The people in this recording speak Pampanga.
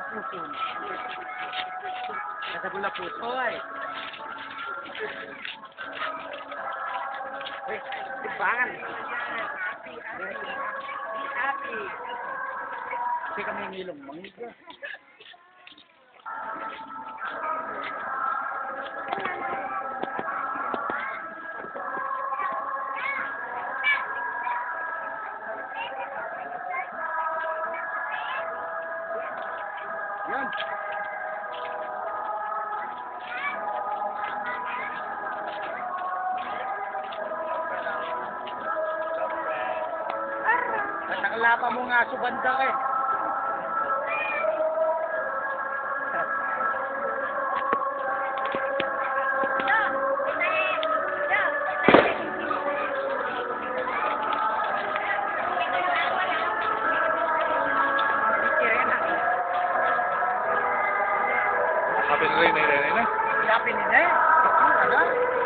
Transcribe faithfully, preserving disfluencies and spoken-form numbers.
Puso. Nasa bula puso. Oy. Uy, timbangan. Happy, happy. Kasi kami nilong mangiga. Yan. At ang lapa mo nga subanda ka eh. Kapin rin, eh, rin, eh. Kapin rin, eh. Ano?